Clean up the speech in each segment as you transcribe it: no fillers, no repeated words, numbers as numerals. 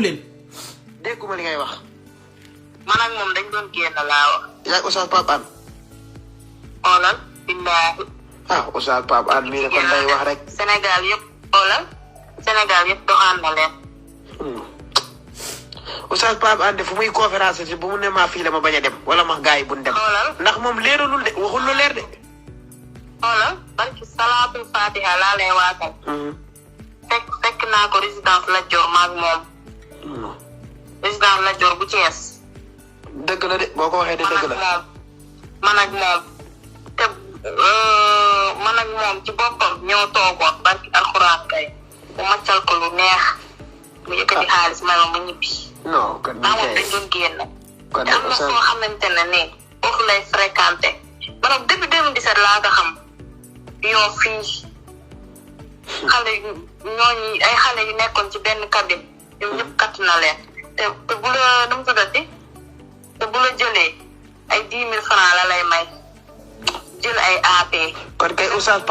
leen. dégguma li ngay wax. man ak moom dañ doon génn laa wax. yaa ngi Oustaz Pape Hann. xoolal billaahi. Oustaz Pape Hann mii de kon day wax rek. Sénégal yëpp xoolal Sénégal yëpp doxaan na leen. Oustaz Pape Hann de fu muy conférence si bu mu ne maa fii la ma bañ a dem wala ma gars yi buñ dem. xoolal ndax moom leeralul de waxul lu leer de. xoolal barki salaatul fatiha laa lay waatal. fekk naa ko résidence Lat Dior maag moom. résidence Lat Dior bu Thiès. dëgg la de boo ko waxee de dëgg la. man ak moom te man ak moom ci boppam ñoo toogoon barki alxuraan kay bu maccal ko lu neex mu yëkkati xaalis may ma ñibbi. non kon maa moom dañ doon génn. kon te am na soo xamante ne nii foofu lay fréquenté maanaam depuis 2017 laa nga xam yoo fii xale yu ñooñu ay xale yu nekkoon ci benn cabine ñoom ñëpp katt na leen te bu la nu mu tuddati te bu la jëlee ay 10 000 francs la lay may jël ay AP. kon kay Oustaz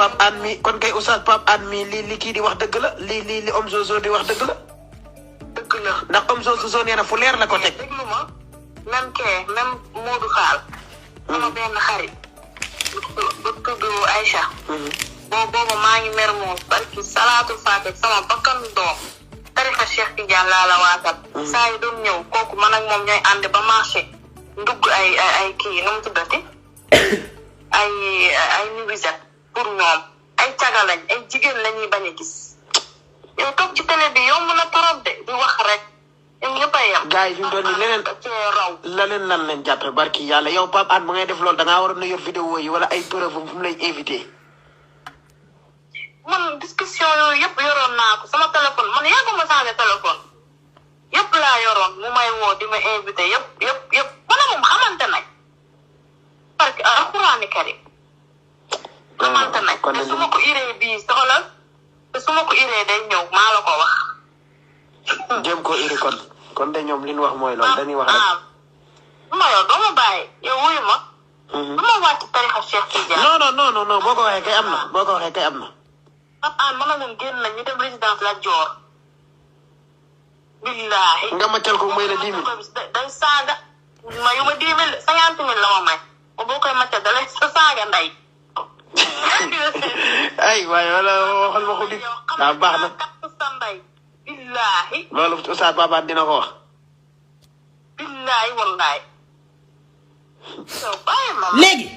Pape Hann mi li kii di wax dëgg la li Om Zozo di wax dëgg la. dëgg la ndax Om Zozo nee na fu leer la ko teg. déglu ma même Modou Fall. sama benn xarit. bu tudd Aïcha. boobu maa ngi mer moom barki salaatul faatiha sama bakkan doom. tarixa Cheikh Tidiane laa la waatal. saa yu doon ñëw kooku man ak moom ñooy ànd ba marché. ndugg ay kii nu mu tuddati. ay nuisette pour ñoom. ay cagalañ ay jigéen la ñuy bañ a gis. yow toog ci télé bi yomb na trop de di wax rek. ñoom ñëpp a yem. gars yi fi mu toll nii leneen lan leen jàppe barki yàlla yow Pape Hann ba ngay def loolu da ngaa waroon a yor vidéo yi wala ay preuve fu mu lay invité. man discussion yooyu yëpp yoroon naa ko sama téléphone man yàgguma changé téléphone yëpp laa yoroon mu may woo di ma invité yëpp man moom xamante nañ parce que alxuraani karim xamante nañ te su ma ko iree bii soxla te su ma ko iree day ñëw maa la ko wax. jéem ko iri kon de ñoom li ñu wax mooy loolu dañuy wax rek. ma yow doo ma bàyyi yow wuyu ma. du ma wàcc tarixa Cheikh Tidiane. non boo ko waxee kay am na. Pape Hann mën na leen génn nañ ñu dem résidence Lat Dior. billaahi. nga maccal ko may la 10 000. day saaga. mayu ma 10 000 50 000 la ma may. boo koy maccal da lay saaga nday. ay waaye wala waxal ma ko di. baax na. billaahi. loolu Oustaz Pape Hann dina ko wax. billaahi wallaahi. léegi.